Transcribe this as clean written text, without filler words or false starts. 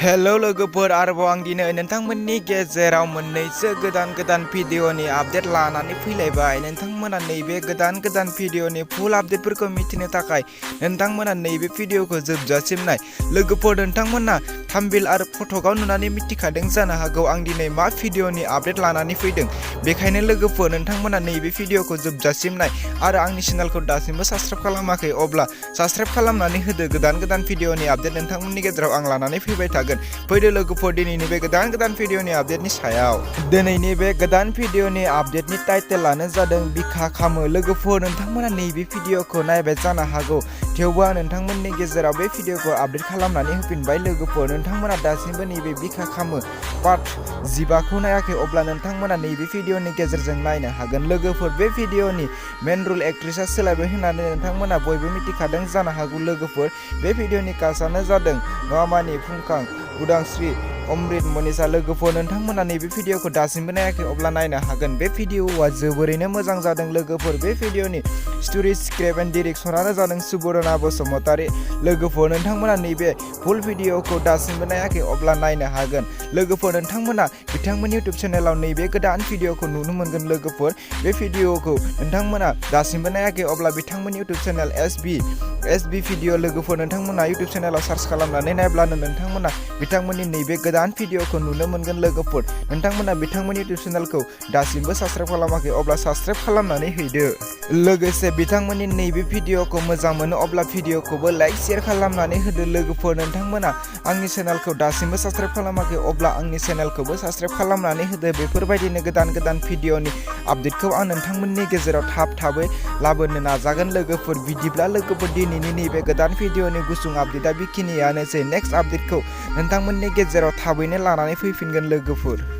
Hello लोगोफोर आरोबाव आं दिनै नोंथांमोननि गेजेराव मोननैसो गोदान भिडिअनि आपडेट लानानै फैलायबाय। नोंथांमोना नैबे गोदान भिडिअनि फुल आपडेटफोरखौ मिथिनो थाखाय नोंथांमोना नैबे भिडिअखौ जोबजासिम नाय। लोगोफोर नोंथांमोना थाम्बनेल आरो फटकआव नुनानै मिथिखादों जानो हागौ आं दिनै मा भिडिअनि आपडेट लानानै फैदों। बेखायनो लोगोफोर नोंथांमोना नैबे भिडिअखौ जोबजासिम नाय आरो आंनि चेनेलखौ दासिमबो साबस्क्राइब खालामाखै अब्ला साबस्क्राइब खालामनानै होदो। गोदान भिडिअनि आपडेट नोंथांमोननि गेजेराव आं लानानै फैबाय थागोन। फैदो लोगोफोर दिनैनि बे गोदान भिडिअनि आपडेटनि सायाव। दिनैनि बे गोदान भिडिअनि आपडेटनि टाइटेलानो जादों बिखा खामो। लोगोफोर नोंथांमोना नैबे भिडिअखौ नायबाय जानो हागौ, थेवबो आं नोंथांमोननि गेजेराव बे भिडिअखौ आपडेट खालामनानै होफिनबाय। लोगोफोर नोंथांमोना दासिमबो नैबे बिखा खामो पार्ट 15खौ नायाखै अब्ला नोंथांमोना नैबे भिडिअनि गेजेरजों नायनो हागोन। लोगोफोर बे भिडिअनि मेन रल एक्ट्रेसआ सोलायबाय होननानै नोंथांमोना बयबो मिथिखादों जानो हागौ। लोगोफोर बे भिडिअनि कास्टआनो जादों नवामानि फुंखां उदांस्रि अमृत मनीषा। लोगोफोर नोंथांमोना नैबे भिडिअखौ दासिमबो नायाखै अब्ला नायनो हागोन। बे भिडिअआ जोबोरैनो मोजां जादों। लोगोफोर बे भिडिअनि स्टोरी स्क्रिप्ट एन्ड डिरेक्शनानो जादों सुबरना बसुमतारी। लोगोफोर नोंथांमोना नैबे फुल भिडिअखौ दासिमबो नायाखै अब्ला नायनो हागोन। लोगोफोर नोंथांमोना बिथांमोननि इउटुब चेनेलाव नैबे गोदान भिडिअखौ नुनो मोनगोन। लोगोफोर बे भिडिअखौ नोंथांमोना दासिमबो नायाखै अब्ला बिथांमोननि इउटुब चेनेल एसबी भिडिअ। लोगोफोर नोंथांमोना इउटुब चेनेलाव सार्च खालामनानै नायब्लानो नोंथांमोना बिथांमोननि नैबे गोदान भिडिअखौ नुनो मोनगोन। लोगोफोर नोंथांमोना बिथांमोननि इउटुब चेनेलखौ दासिमबो साबस्क्राइब खालामाखै अब्ला साबस्क्राइब खालामनानै हैदो। लोगोसे बिथांमोननि नैबे भिडिअखौ मोजां मोनो अब्ला भिडिअखौबो लाइक शेयार खालामनानै होदो। लोगोफोर नोंथांमोना आंनि चेनेलखौ दासिमबो साबस्क्राइब खालामाखै अब्ला आंनि चेनेलखौबो साबस्क्राइब खालामनानै होदो। बेफोरबायदिनो गोदान भिडिअनि आपडेटखौ आं नोंथांमोननि गेजेराव थाबै लाबोनो नाजागोन। लोगोफोर बिदिब्ला लोगोफोर दिनैनि नैबे गोदान भिडिअनि गुसुं आपडेटआ बेखिनियानोसै। नेक्स्ट आपडेटखौ नोंथांमोननि गेजेराव थाबैनो लानानै फैफिनगोन लोगोफोर।